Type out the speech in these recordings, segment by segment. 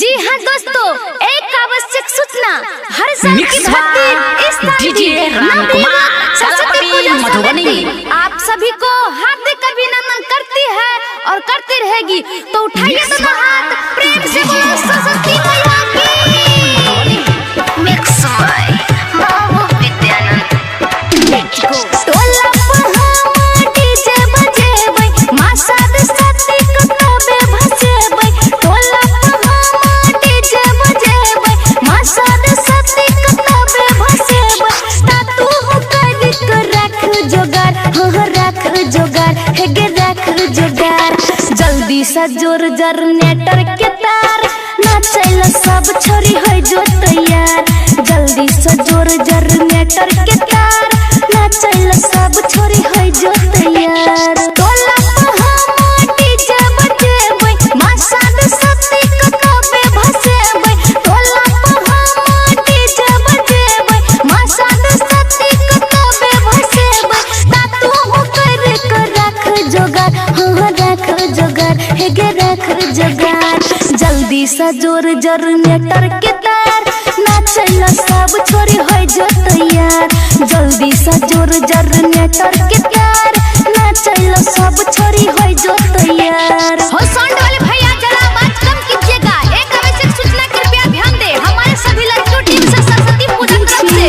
जी हाँ दोस्तों, एक आवश्यक सूचना, हर साल की मिक्स भांति बाय इस साल डीजे भी राम नवयुवक कुमार, सरस्वती कलापति पूजा मधुबनी। समिति आप सभी को हार्दिक अभिनंदन करती है और करती रहेगी। तो उठाइए मिक्स दोनों हाथ, प्रेम से बोलो सरस्वती मैया की। मिक्स बाय बाबू विद्यानंद। टोला पर हम डीजे बजेबै, माँ सरस्वती के तबे भसेबै। टोला पर हम डीजे बजेबै, माँ सरस्वती के तबे भसेबै। ता तू कर के रख जोगार, हो रख जोगार, हे गे रख जोगार। जल्दी से जोर जनरेटर के तार, नाचैला सब छोरी होइ जो तैयार। जल्दी से जोर जनरेटर के तार, नाचैला सब छोरी होइ जो तैयार। टोला पर हम डीजे बजेबै, माँ सरस्वती के तबे भसेबै। टोला पर हम डीजे बजेबै, माँ सरस्वती के तबे भसेबै। ता तू कर के रख जोगार, हाँ रख जोगार, हे गे रख जोगार। जल्दी से जोर जनरेटर के तार, नाचैला सब छोरी होइ जो तैयार। जल्दी से जोर जनरेटर के तार, नाचैला सब छोरी होइ जो तैयार। हो साउंड वाले भैया, जरा आवाज कम कीजिएगा। एक आवश्यक सूचना, कृपया ध्यान दें। हमारे सभी लड़कियों टीम से सरस्वती पूजा तरफ से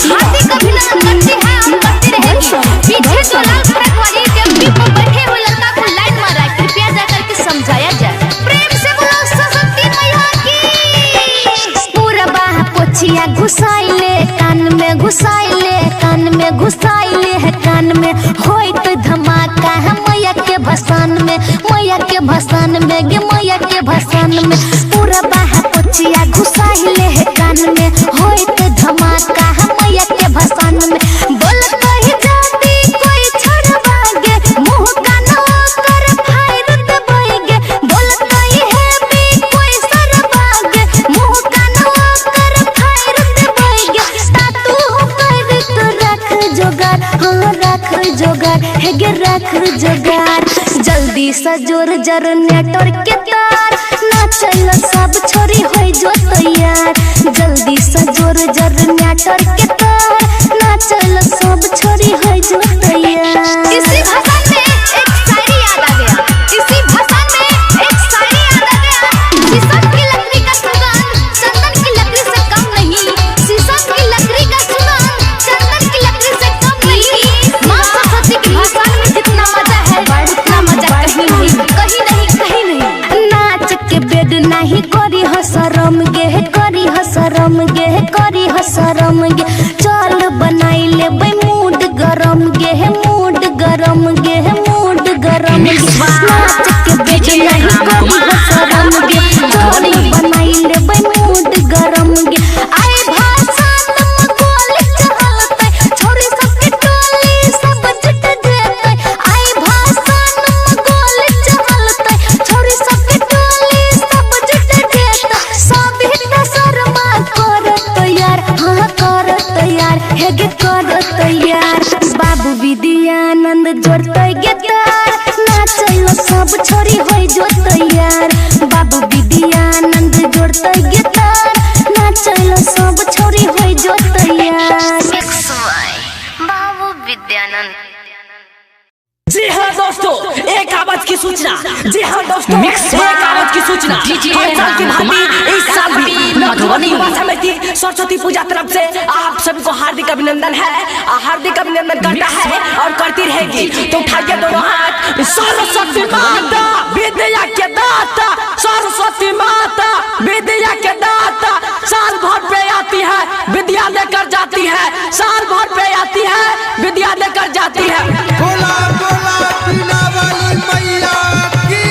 हार्दिक अभिनंदन करती है और करती रहेगी। पीछे जो लाल फरक वाली टेम्पी पर बैठे हुए लड़का को लाइन मारा है, कृपया जाकर के समझाया जाए। प्रेम से बोलो सरस्वती मैया की। पूरा बाह पोछिया घुसाइले, कान में घुसाइले, कान में घुसाइले है कान में। होइत धमाका है मैया के भसान में, मैया के भसान में गे मैया के भसान में। पूरा बाह पोछिया घुसाइले है कान में, होइत धमाका है मैया के भसान में। बोल कही जाती कोई छोड़वागे, मुंह कानो कर फायर दबोएगे। बोल कही है भी कोई सरवागे, मुंह कानो कर फायर दबोएगे। ता तू कर के रख जोगार, हाँ रख जोगार, हे गे रख जोगार। जल्दी से जोर जनरेटर के तार, नाचैला सब छोरी होइ जो तैयार। जल्दी से जोर जनरेटर के तार, नाचैला सब छोरी होइ जो तैयार। इसी भाषा में एक शायरी याद आ गया, इसी भाषा में एक शायरी याद आ गया। शीशम की लकड़ी का सुगंध चंदन की लकड़ी से कम नहीं, शीशम की लकड़ी का सुगंध चंदन की लकड़ी से कम नहीं। माँ सरस्वती की भाषा में जितना मजा है उतना मजा कहीं नहीं, कहीं नहीं, कहीं नहीं। नाच के बेड नहीं करी हसरम गे, करी हसरम गे, करी हसरम गे। चल बनाई लेबै मूड गरम गे, मूड गरम गे, मूड गरम गे। मिक्स बाय नाच के बेड डीजे नहीं राम करी कुमार, हसरम गे, चल मधुबनी। बनाई लेबै मूड गरम गे। आई भाषा तुम गोली चलतै, छोरी सबके टोली सब जुट जेतै। आई भाषा तुम गोली चलतै, छोरी सबके टोली सब जुट जेतै। सब हित शर्मा कर तैयार, हाँ कर तैयार, हे गे कर तैयार। बाबू विद्यानंद जोड़तै गे तार, नाचैला सब छोरी होइ जो तैयार। बाबू विद्यानंद जोड़तै गे तार, नाचैला सब छोरी होइ जो तैयार। मिक्स बाय बाबू विद्यानंद। जी हाँ दोस्तों, एक आवाज की सूचना। जी हाँ दोस्तों, मिक्स एक बाय आवाज की सूचना। डीजे हर साल की राम भांति कुमार, इस साल भी कलापति नवयुवक मधुबनी। युवा समिति सरस्वती पूजा तरफ से आप सभी को हार्दिक अभिनंदन है, हार्दिक अभिनंदन करता मिक्स है बाय और करती रहेगी। डीजे तो उठाइए दोनों हाथ। सरस्वती माता विद्या के दाता, सरस्वती माता विद्या के दाता, साल भर पे आती है विद्या लेकर जाती है, साल भर पे आती है विद्या लेकर जाती है। बोला बोला पीला वाली मैया की।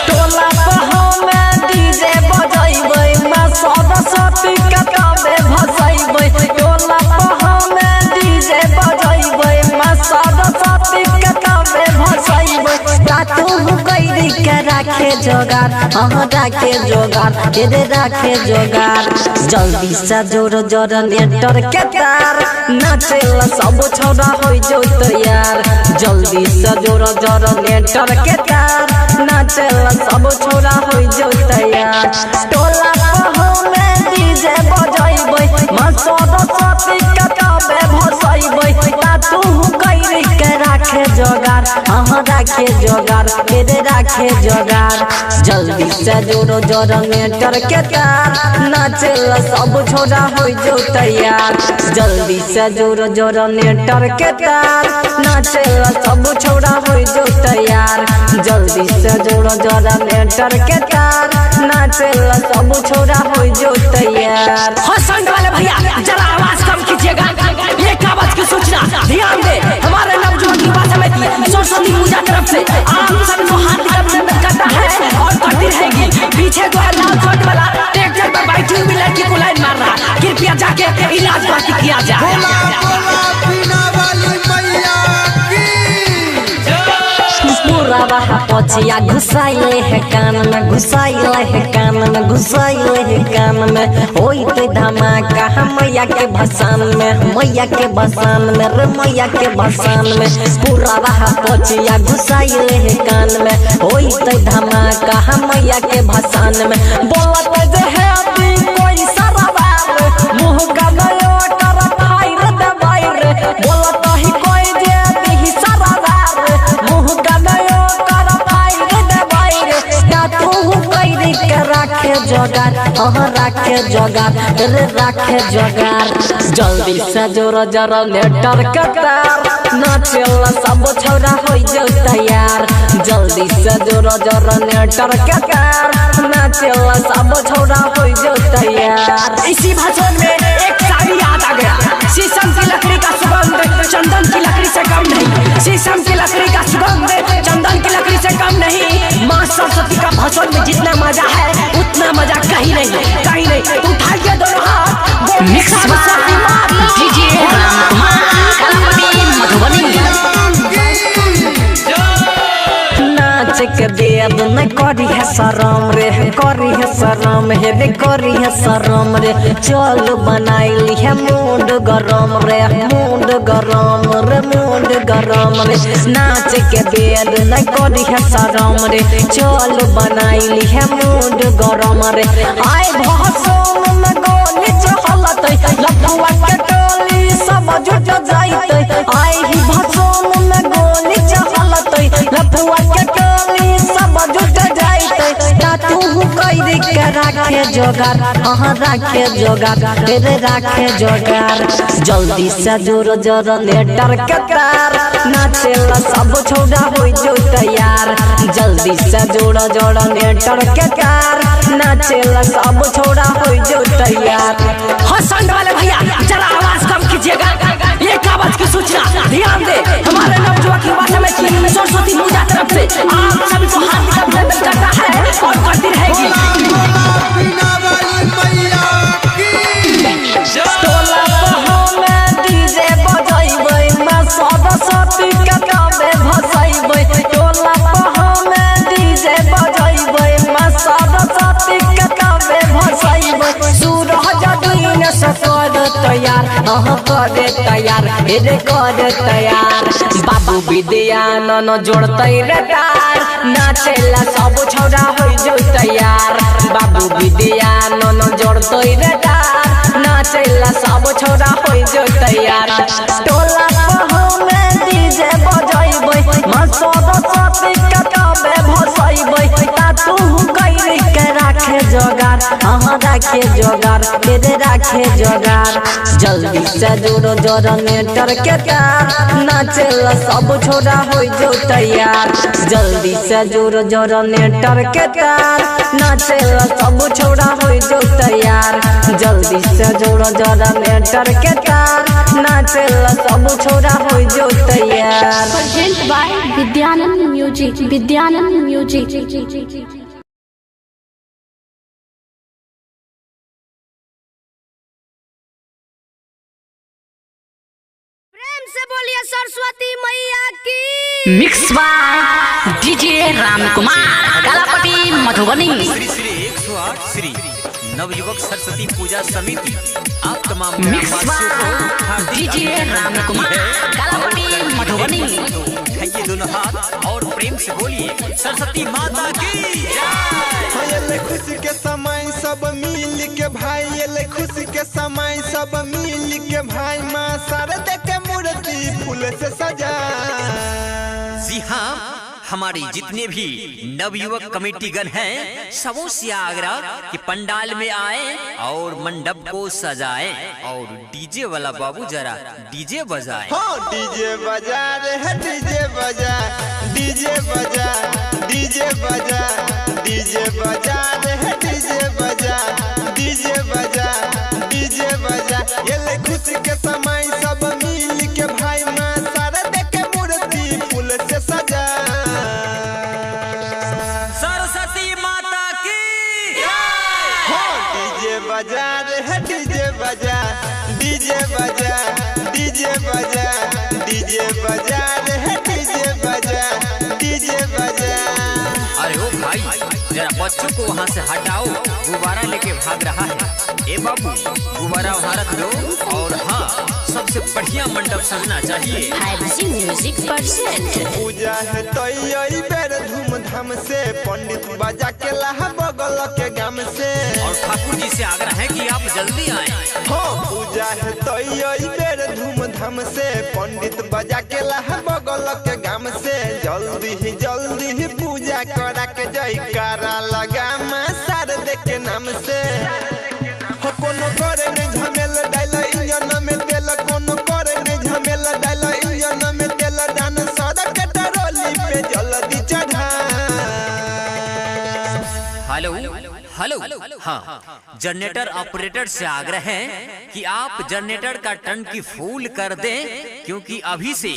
टोला पर हमे डीजे बजैबै, माँ सरस्वती के तबे भसैबै। टोला पर हमे डीजे बजैबै, माँ सरस्वती के तबे भसैबै। ता तू कैरी के राखे जोगार, हाँ राखे जोगार, रे राखे जोगार। जल्दी से जोर जनरेटर के तार, नाचेला सब छौड़ा होइ जो तैयार। जल्दी से जोर जनरेटर के तार, नाचेला सब छोरा होइ जो तैयार। टोला पर हमे डीजे बजैबै माँ सरस्वती के तबे भसैबै। ता तू कैर के राखे जोगार, अहाँ राखे जोगार, मेरे राखे जोगार। जल्दी से जोड़ो जनरेटर के तार, नाचेला सब छोरा होइ जो तैयार। जल्दी से जोड़ो जनरेटर के तार, नाचेला सब छोरा होइ जो तैयार। जल्दी से जोड़ो जनरेटर के तार, नाचेला सब छोरा होइ जो तैयार। हाँ साउंड वाले भैया जरा आवाज कम कीजिएगा। एक आवाज की सूचना ध्यान दे, हमारे नवजुवक युवा समिति सरस्वती पूजा तरफ से आप सबको हार्दिक अभिनंदन करता है और करती रहेगी। पीछे जो है लाल शर्ट वाला ट्रैक्टर पर बैठी हुई लड़की को लाइन मार रहा, कृपया जाके इलाज बाकी किया जाए। बोला बोला बीना वाली मैया की। पूरा पछिया घुसाइले है कान में, घुसाइले है कान में, घुसाइले है कान में। होइते धमाका मैया के भसान में, मैया के भसान में रे मैया के भसान में। पूरा पछिया घुसाइले है कान में, होइते धमाका मैया के भसान में। बोलत जे है अभी कोई सरदार, मुँह का नयो कर फाइर दबाई रे। बोलत ही कोई जे अभी सरदार, मुँह का नयो कर फाइर दबाई रे। का तू कैर के राखे जोगार, अहाँ राखे जोगार रे राखे जोगार। जल्दी से जोर जनरेटर के तार, नाचेला सब छोरा होइ जो तैयार। जल्दी से जोर जनरेटर के तार, नाचेला सब छोरा होइ जो तैयार। इसी भाषण में एक शायरी याद आ गया। शीशम की लकड़ी का सुगंध चंदन की लकड़ी से कम नहीं, शीशम की लकड़ी का सुगंध चंदन की लकड़ी से कम नहीं। माँ सरस्वती का भाषण में जितना मजा है उतना मजा कहीं नहीं, कहीं नहीं। तो उठाइए दोनों हाथ, बोलिए मिक्स सरस्वती माँ की। डीजे राम कुमार कलापति मधुबनी। नाच के बेद न करी है शरम रे, करी है शरम हे रे, करी है शरम रे। चल बनाइली है मूड गरम रे, मूड गरम रे, मूड गरम रे। नाच के बेद न करी है शरम रे, चल बनाइली है मूड गरम रे। आय भसोन में गोली चहलतै, लफुआ के टोली सब जुट जाइतै। आय ही भसोन में गोली चहलतै, लफुआ के टोली सब जुट जाइतै। ता तू कैर के राखे जोगार, अहाँ राखे जोगार रे राखे जोगार। जल्दी से जोर जनरेटर के तार, नाचेला सब छोरा होइ जो तैयार। जल्दी से जोड़ जनरेटर के तार, नाचेला सब छोरा होइ जो तैयार। हाँ साउंड वाले भैया जरा आवाज कम कीजिएगा। एक आवाज की सूचना ध्यान दे, हमारे नवजुवक युवा समिति सरस्वती पूजा तरफ से आप सभी को हार्दिक अभिनंदन करता है और करती रहेगी। बोला बोला बीना वाली मैया की। टोला पर हमे डीजे बजैबै, माँ सरस्वती के तबे भसैबै। टोला पर हमे डीजे बजैबै, माँ सरस्वती के तबे भसैबै। सूरज दिन से कर तैयार, अहाँ करे तैयार रे करे तैयार। बाबू विद्यानन जोड़तै रे तार, नाचेला सब छोरा होइ जो तैयार। बाबू विद्यानन जोड़तै रे तार, नाचेला सब छोरा होइ जो तैयार। टोला पर हमे डीजे बजैबै, माँ सरस्वती के तबे भसैबै। ता तू कैर के राखे जोगार, अहाँ राखे जोगार रे राखे जोगार। जल्दी से जोड़ो जनरेटर के तार, नाचेला सब छोरा होइ जो तैयार। जल्दी से जोड़ो जनरेटर के तार, नाचेला सब छोरा होइ जो तैयार। जल्दी से जोड़ो जनरेटर के तार, नाचेला सब छोरा होइ जो तैयार। Present by Vidyanand music, Vidyanand music. प्रेम से बोलिए सरस्वती मैया की। Mix by DJ Ram Kumar Kalapati Madhubani. Shri Shri 108 Shri नवयुवक सरस्वती पूजा समिति आप तमाम मिक्स ग्रामवासियों को बाय हार्दिक डीजे अभिनंदन राम करती कुमार है। कालापट्टी मधुबनी। उठाइए दोनों हाथ और प्रेम से बोलिए सरस्वती माता की जय। एले खुशी के समय सब मिल के भाई, एले खुशी के समय सब मिल के भाई, माँ शारदे के मूर्ति फूल से सजा। जी हाँ, हमारे जितने भी नवयुवक कमेटीगण हैं सबों से आग्रह कि पंडाल में आए और मंडप को सजाएं और डीजे वाला बाबू जरा डीजे बजाएं। हाँ डीजे बजा रे है, डीजे बजा, डीजे बजा, डीजे बजा, डीजे बजा रे है, डीजे बजा, डीजे बजा, डीजे बजा। एले खुशी के समय सब मिल के भाई, माँ शारदे के मूर्ति फूल से सजा। सरस्वती माता की हाँ डीजे बजा रे है, डीजे बजा, डीजे बजा, डीजे बजा, डीजे बजा रे है, डीजे बजा, डीजे बजा। अरे ओ भाई, जरा बच्चों को वहाँ से हटाओ, गुब्बारा लेके भाग रहा है। ए बाबू, गुब्बारा वहाँ रख दो। और हाँ, सबसे बढ़िया मंडप सजना चाहिए। 5G music percent. पूजा है तो बेर धूमधाम से, पंडित बजा के लाहा बगल के गाम से। और ठाकुर जी से आग्रह है कि आप जल्दी आए। हो पूजा है तो बेर धूमधाम से, पंडित बजा के लाहा बगल के गाम से। जल्दी ही पूजा करा के जयकारा लगा माँ शारदे के नाम से। हो कोनो करे नहीं झमेल डाल इंजन में तेल, कोनो करे नहीं झमेल डाल इंजन में तेल, दान सड़क ट्रोली पे जल्दी चढ़ा। हेलो हेलो, हाँ, जनरेटर ऑपरेटर से आग्रह है कि आप जनरेटर का टंकी फूल कर दें, क्योंकि अभी से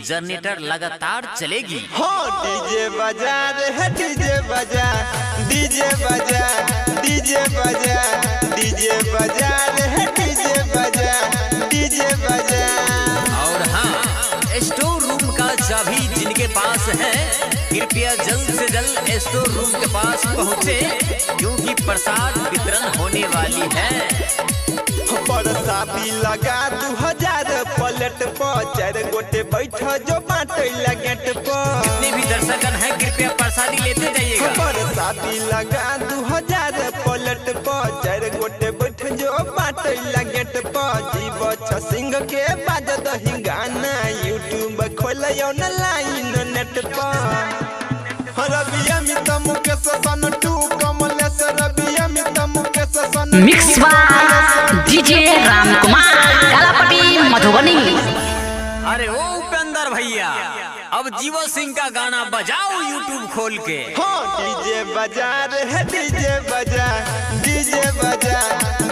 जनरेटर लगातार चलेगी। हो डीजे बजा रे है, डीजे बजा, डीजे बजा, डीजे बजा, डीजे बजा रे है, डीजे बजा, डीजे बजा। और हाँ, स्टोर रूम का चाबी जिनके पास है कृपया जल्द से जल्द स्टोर रूम के पास पहुँचे, क्योंकि प्रसाद वितरण होने वाली है। परसादी लगा 2000 पलट पर, 4 गोटे बैठ जो बाटे लगेट पर। जितने भी दर्शकगण हैं कृपया प्रसादी लेते जाइएगा। परसादी लगा 2000 पलट पर, 4 गोटे बैठ जो बाटे लगेट पर। जीव सिंह के बाज दही गाना, यूट्यूब खोल ऑनलाइन नेट पर। रवि अमित मुकेश सन टू कमलेश, रवि अमित मुकेश सन। Mix by DJ Ram Kumar Kalapatti Madhubani. अरे ओ उपेंद्र भैया, अब जीवन सिंह का गाना बजाओ यूट्यूब खोल के। हाँ डीजे बजा रे है, डीजे बजा, डीजे बजा,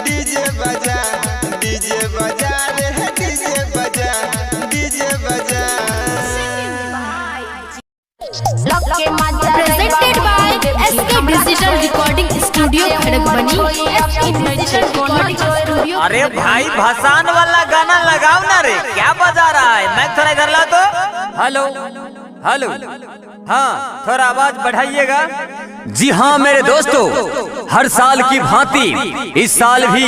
डीजे बजा, डीजे बजा रे है, डीजे बजा, डीजे बजा। Presented by SK digital recording studio Khadagbani. SK digital recording studio. अरे भाई, भसान वाला गाना लगाओ ना रे, क्या बजा रहा है? मैं थोड़ा इधर ला तो। हेलो हेलो, हाँ थोड़ा आवाज बढ़ाइएगा। जी हाँ मेरे दोस्तों, हर साल की भांति इस साल भी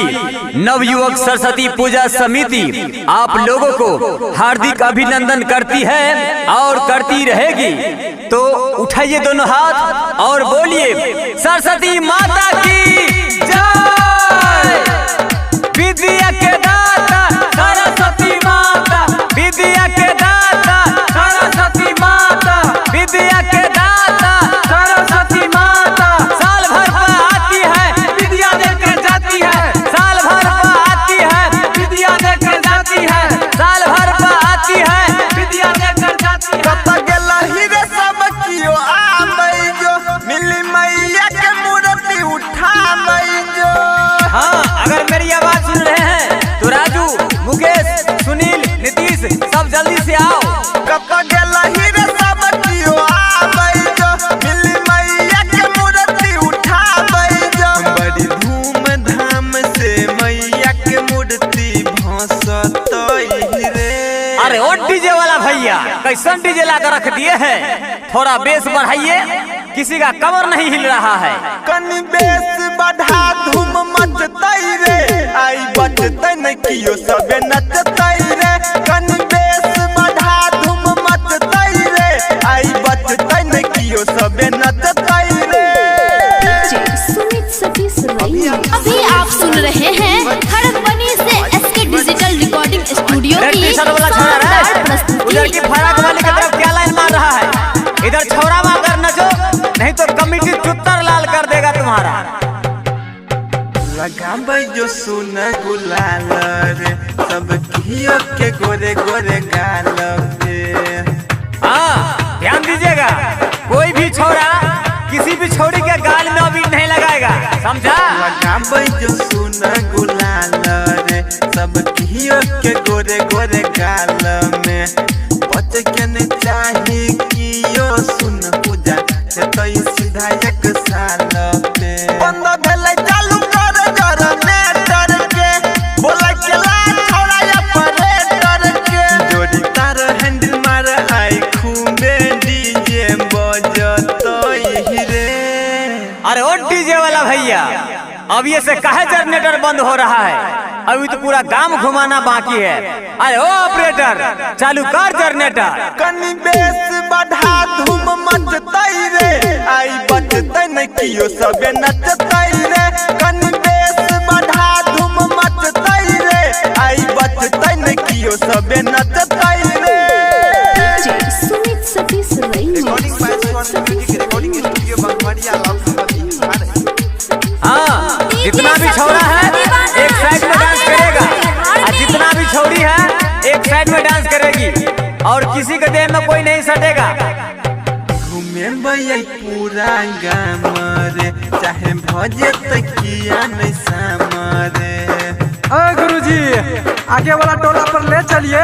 नवयुवक सरस्वती पूजा समिति आप लोगों को हार्दिक अभिनंदन करती है और करती रहेगी। तो उठाइए दोनों हाथ और बोलिए सरस्वती माता की जय। विद्या के दाता सरस्वती माता, विद्या के दाता सरस्वती माता, विद्या के दाता सरस्वती माता। साल भर पर आती है विद्या देकर जाती है, साल भर पर आती है विद्या देकर जाती है, साल भर पर आती है विद्या देकर जाती है। कत गेला हीरे सब कियो आबै जो, मिली मैया के मूर्ति उठाबै जो। हाँ, अगर मेरी आवाज सुन रहे हैं तो राजू, मुकेश, सुनील, नीतीश सब जल्दी से आओ। कत गेला हीरे सब कियो आबै जो, मिली मैया के मूर्ति उठाबै जो। बड़ी धूमधाम से मैया के मूर्ति भसतै रे। अरे ओ डीजे वाला भैया, कैसन डीजे ला कर रख दिए हैं, थोड़ा बेस बढ़ाइए, किसी का कमर नहीं हिल रहा है। कनी बेस बढ़ा धूम मच कियो सबे नचतै रे। कनी बेस बढ़ा धूम मचतै रे, आई बचतै न कियो सबे नचतै रे। अभी आप सुन रहे हैं खड़गबनी से एसके डिजिटल रिकॉर्डिंग स्टूडियो की शानदार प्रस्तुति। उधर की फराक वाली की तरफ क्या लाइन मार रहा है, इधर छोरा मार नचो नहीं तो कमेटी चुत्तर लाल कर देगा तुम्हारा। लगाबै जो सुन गुलाल रे, सब कियो के गोरे गोरे गाल रे। हाँ ध्यान दीजिएगा, कोई भी छोरा किसी भी छोरी के गाल में अभी नहीं लगाएगा, समझा। लगाबै जो सुन गुलाल रे, सब कियो के गोरे गोरे गाल में। बच के न चाही कियो सुन पूजा हेतै सीधा एक साल पे। बंद भेलै चालू कर जनरेटर के, बोलै केला छोरा ऑपरेटर के। जोड़ी तार हैंडल मार आई खूबे डीजे बजतै रे। अरे ओ डीजे वाला भैया, अब ये से काहे जनरेटर बंद हो रहा है, अभी तो पूरा गांव घुमाना बाकी है। अरे ओ ऑपरेटर चालू कर जनरेटर। कनी बेस बढ़ा धूम मचतै रे, आई बचतै न कियो सबे नचतै रे। कनी बेस बढ़ा धूम मचतै रे, आई बचतै न कियो सबे नचतै रे। Recording by Swarna music recording studio Baghwaria. हाँ जितना भी छोरा है एक साइड में डांस करेगा, और जितना भी छोरी है एक साइड में डांस करेगी, और किसी के देह में कोई नहीं सटेगा। घूमेबै पूरा गाम रे, चाहे भजे तकिया नहीं साम रे। अरे गुरुजी आगे वाला टोला पर ले चलिए,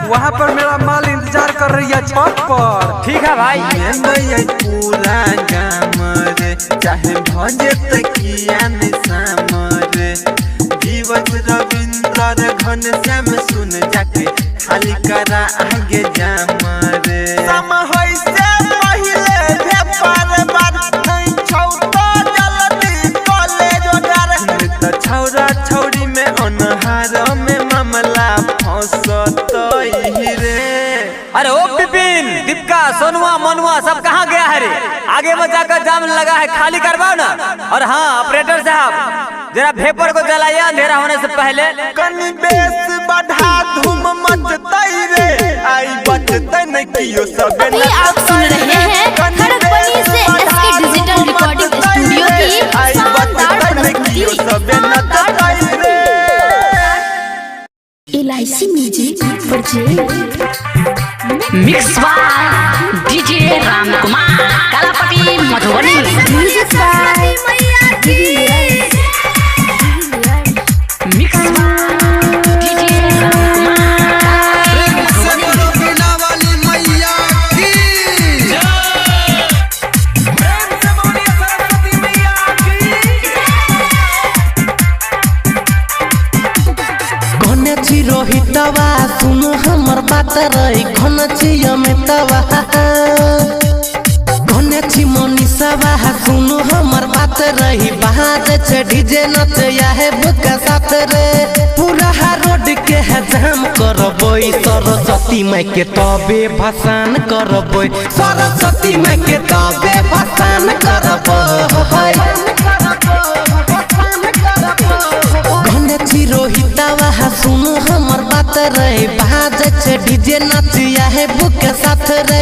वहाँ पर मेरा माल इंतजार कर रही है छत पर। ठीक है भाई। घूमेबै पूरा गाम रे, चाहे भजे तकिया नहीं साम रे। जीवत रविंद्र घन श्याम सुन जाके खाली करा आगे जाम रे। सम होई से पहिले भेपर बार नहीं छौ तो जल्दी कॉलेज डर। त छौरा छौरी में अनहार में मामला फंसतै रे। अरे ओ पिपिन, दीपका, सोनुआ, मनुआ सब कहाँ गया है रे? आगे में जाकर जाम लगा है, खाली करवाओ ना। और हाँ ऑपरेटर साहब जरा भेपर को जलाइए अंधेरा होने से पहले। कनी बेस बढ़ा धूम मचतै रे, आई बचतै न कियो सबे। अभी आप सुन रहे हैं खड़गबनी से एसके डिजिटल रिकॉर्डिंग स्टूडियो की शानदार प्रस्तुति। LIC music mix by DJ Ram Kumar, Kalapatti, Madhubani. Music by mix by DJ Ram Kumar. घन छी रोहितवा सुन हमर बात रे, घन छी अमितवा, घन छी मनीषवा सुन हमर बात रही। बाज छे डीजे नच आहे बुका साथ रे, पूरा रोड के जाम करबै। सरस्वती माई के तबे भसान करबै, सरस्वती माई के तबे भसान करबै। घन छी रोहितवा सुन हमर बात रे, बाज छे डीजे नच आहे बुक साथ रे,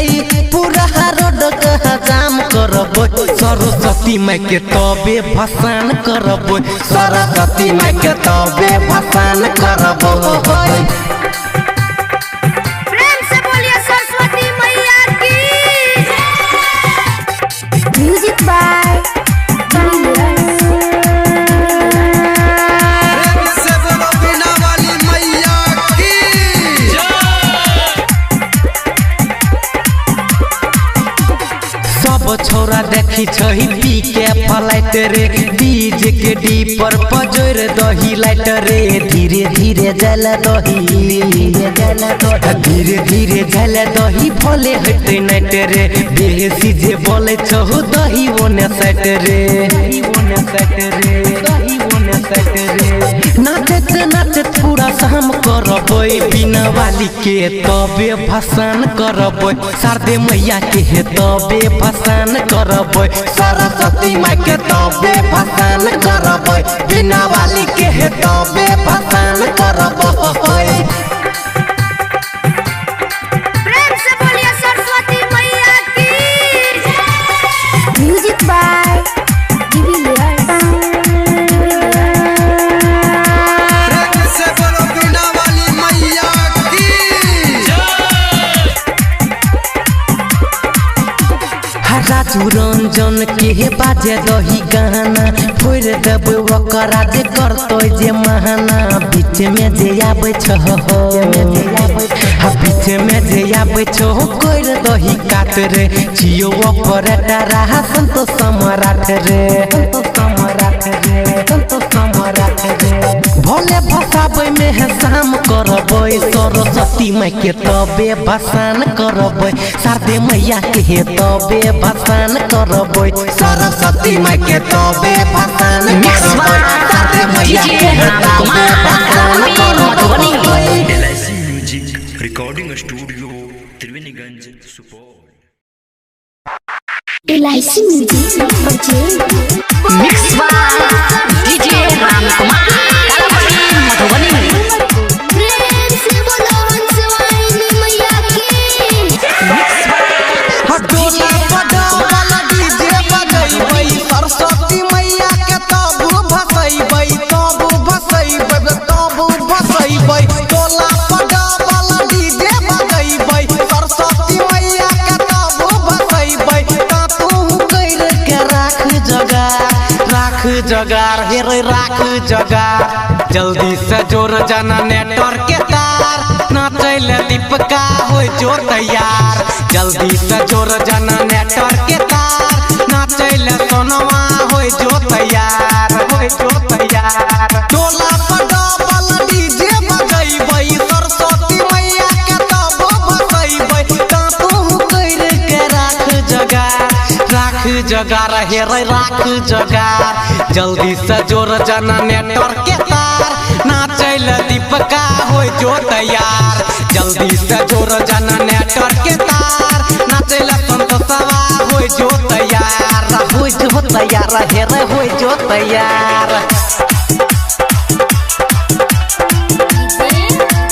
पूरा रोड के जाम करबै। सरस्वती माई के तबे भसान करबै, सरस्वती माई के तबे भसान करबै। प्रेम से बोलिए सरस्वती मैया की। म्यूजिक बाय छोरा देखी छही पी के फलाइट रे, डीजे के डी पर पजोर दही लाइट रे। धीरे धीरे जल दही, धीरे धीरे जल दही भले हटे नाइट रे। बेसी जे बोले छहु दही ओने साइट रे, ओने साइट रे, दही ओने साइट रे। नाचत नाचत पूरा शाम करबै, बिना वाली के तबे भसान करबै, शारदे मैया के हे तबे भसान करबै, सरस्वती माई के तबे भसान करबै, बिना वाली के हे तबे भसान करबै। प्रेम से बोलिए सरस्वती मैया की। Music by de Villiers. प्रेम से बोलो बीना वाली मैया की। राजू रंजन के बाजे दही गाना, फोड़ देबै ओकरा जे करतै जे महाना, बीच में जे आबै छहो, बीच में जे आबै छहो कर दही काट रे, छियो ऑपरेटर संतोष सम्राट रे, संतोष सम्राट रे, संतोष सम्राट रे। भोले भसाबै में है शाम करबै, सरस्वती माई के तबे भसान करबै, शारदे मैया के हे तबे भसान करबै, सरस्वती माई के तबे भसान करबै, शारदे मैया के हे तबे भसान करबै। LIC music recording studio Triveniganj Supaul. LIC music बजे। Mix by DJ Ram Kumar, Kalapatti Madhubani. प्रेम से बोलो हंसवाहिनी मैया की। डोला बजावल डीजे बजैबै, सरस्वती मैया के तब भसैबै, तब भसैबै, तब भसैबै। डोला बजावल डीजे बजैबै, सरस्वती मैया के तब भसैबै। ता तू कर के राख जगार, राख जगार हे रे राख जगार, जल्दी से जोर जाना नेटवर्क के तार, नाचै ले दीपका हो जो तैयार, जल्दी से जोर जाना नेटवर्क के तार, नाचै ले सोनवा हो जो तैयार, हो जो तैयार। डोला बजावल डीजे बजैबै, सरस्वती मैया के तब भसैबै। ता तू कर के राख जगार, राख जगार हे रे राख जगार, जल्दी से जोर जाना नेटवर्क के तार, नाचै ले दीपका हो जो तैयार, जल्दी से जोर जाना नेटवर्क के तार, नाचै ले संतोषवा हो जो तैयार, हो जो तैयार हे रे हो जो तैयार।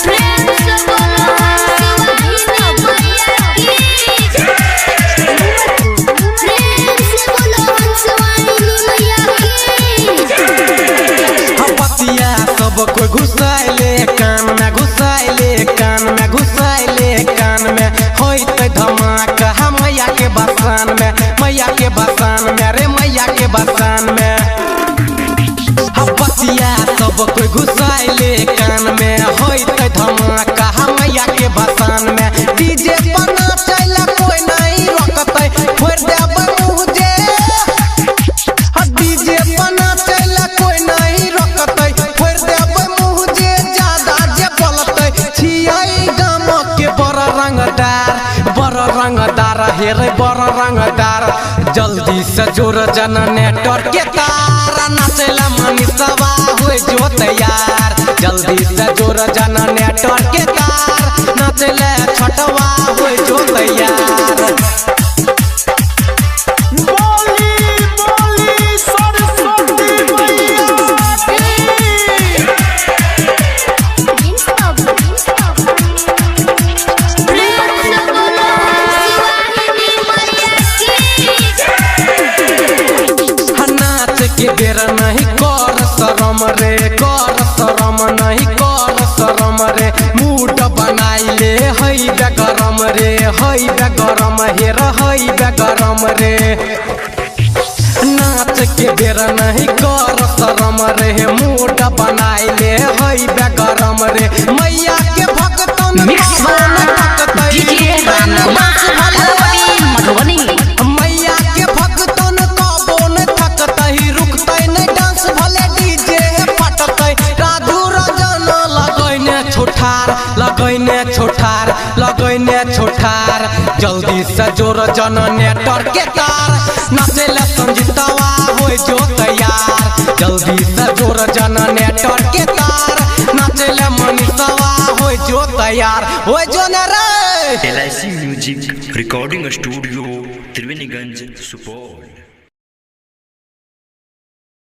प्रेम से बोलो हंसवाहिनी मैया की। प्रेम से बोलो हंसवाहिनी मैया की। पतिया सब कोई घुसाइले कान में, घुसाइले कान में, घुसाइले कान में, होइत धमाका हम मैया के बसान में, मैया के बसान में रे मैया के बसान में। पतिया सब कोई घुसाइले कान में, होइत धमाका हम मैया के बसान में। डीजे पर नाचैला कोई नहीं रोकतै, फोड़ देबै मुँह जे। डीजे पर नाचैला कोई नहीं रोकतै, फोड़ देबै मुँह जे ज्यादा जे बोलतै। छियै गाम के बड़ रंगदार, बड़ रंगदार हे रे बड़ रंगदार, जल्दी से जोर जना नेटवर्क के तार, नाचैला मनीषवा हो जो तैयार, जल्दी से जोर जना नेटवर्क के तार, नाचैला छठवा हो जो तैयार। बोली बोली सरस्वती मैया की। प्रेम से बोलो हंसवाहिनी मैया की। नाच के बेर नहीं कर शरम रे, कर शरम नहीं कर शरम रे, मूड बनाइले हई बेगरम रे, हई बेगरम हे रे हई बेगरम रे। नाच के बेर नहीं कर शरम रे, मूड बनाइले हई बेगरम रे, मैया के भक्तन mix by DJ Ram Kumar, Kalapatti Madhubani. मैया के भक्तन कबो न थकतै, रुकतै नै डांस भले डीजे फटतै। राधु रंजन लगैने छोठार, लगैने छोठार, लगैने छोठार, जल्दी से जोर जन नेटवर्क के तार, नाचैले संजीतवा हो जो तैयार, जल्दी से जोर जन नेटवर्क के तार, नाचैले मनीषवा तैयार हो जो न रे। L I C music recording studio, Triveniganj, Supaul.